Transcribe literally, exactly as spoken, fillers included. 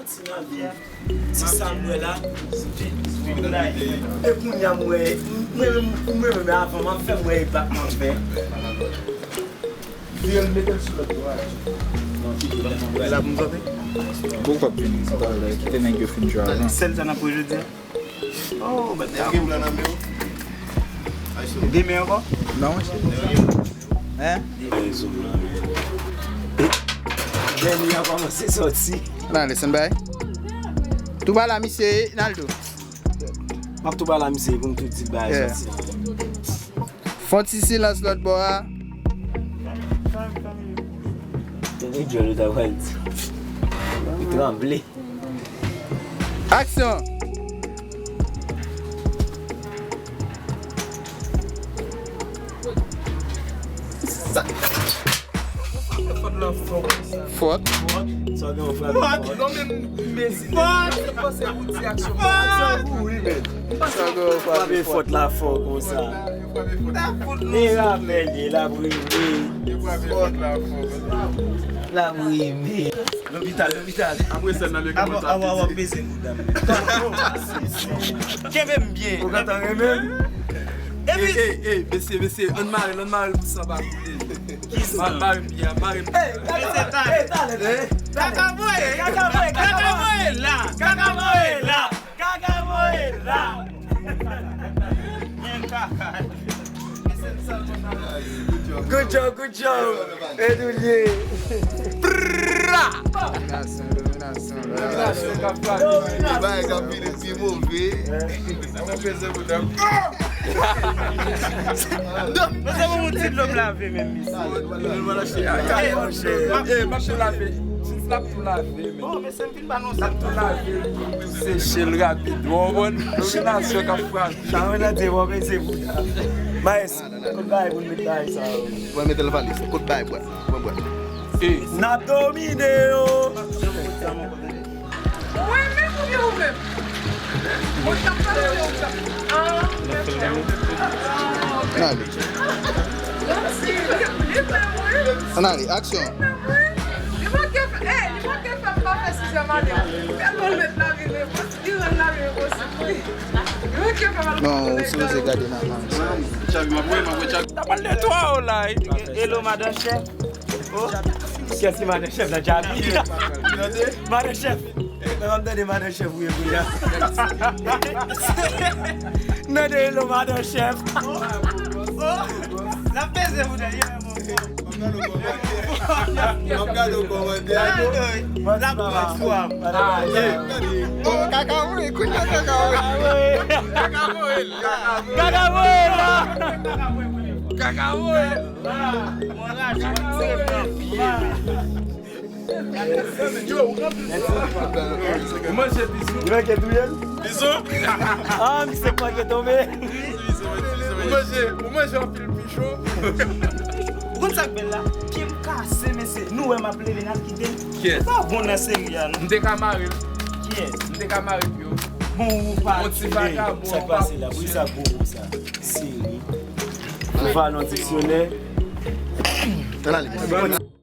Ti sa m wè la. E kounye a m wè, mwen menm, mwen menm avan m ap fè m wè e bak m ap fè. Vire l, mete l sou lòt bò a. L ap m kanpe. Bon, w ap vini, se pa lè, kite nèg yo fin jwe avan. Sèl sa n ap jwe jodi a. Oh, but eske plan nan men w? Demen ankò? Non, monchè. Hein? Dènye a kòmanse sòti. N ale, stand by. Tou ba la, misye, Naldo. M ap tou ba la, misye, pou m tou di l bagay sòti. Fon ti silans lòt bò a. Tande djòl ou ta pral di. Ou tranble. Aksyon! Sa. Fòt la fò konsa. Fòt. Fòt. Sa gen yon frape fòt. Non, men, men si fòt. Mwen panse ou di aksyon. Aksyon pou wi, men. Sa gen yon frape fòt. Frape fòt la fò konsa. E rapèl li, l ap rive. L ap rive. Lopital, lopital. Apre sèn nan, yo gen kontak. Awa, awa, w ap beze bouda m. Kenbe m byen. Ou gentan renmen m? Epi ey, ey, ey, mesye, mesye, ann mare l, ann mare l pou san pa koule. Ki san? Mare m byen, mare m byen. Ey, gade, ey, talè, ey. Kaka voye, kaka voye, kaka voye la, kaka voye la. Kaka voye la. Good job, good job. Edoulie. Dominasyon, dominasyon. Dominasyon k ap frape. Bagay k ap vini pi move. Mwen peze bouda m. Mwen se pou moun ti dlo m lave menm, mesye. Ey, monchè. Ey, m ap tou lave. Jeans la ap tou lave, men. Bon, mesye, m fin ba nou sa. L ap tou lave. Seche l rapid. Ou konprann? Dominasyon k ap frape. Sa mwen nan te wè, men se pou ta. Maes, kot bagay pou n met bagay sa yo? Mwen mete l valiz. Kot bagay bwat? Mwen bwat. Ey. N ap domine yo. Mwen menm oubyen ou menm? Mwen t ap pale de ou sa. Ah, ok. N ale. Ann ale, aksyon. Li manke fè, ey, li manke fè m pa fè sizèm ane. Tèlman l met lavi m enposib, li rann lavi m enposib. Li manke fè m al. Non, ou sipoze gade nan angle sa. T ap al netwaye w la. Hello, madan chèf. Oh, kiyès ki madan chèf la, Djabi? Madan chèf. Nan m ap tande madan chèf ou ye kounye a. Nan de lo madan chèf. Oh, l ap peze pou dènye. M ap gade w kòmantè a tou. L ap pran sou a. Kaka voye, kounye a kaka voye. Kaka voye la. Kaka voye la. Kaka voye. Yo, ou manje bizou? Li manke touye l? Bizou? Ah, misye manke tonbe. Ou manje, ou manje anpil pichon? Ou konn sa k bèl la? Pye m kase, mesye. Nou wè m ap leve, n ap kite l. Kiyès? Li pa bon nan seri a, non. M te ka mare l. Kiyès? M te ka mare pye w. Bon, ou pa. Yon ti vagabon. Sa k pase la? Poukisa gwo sa? Seri. Ou va nan diksyonè. Ann ale.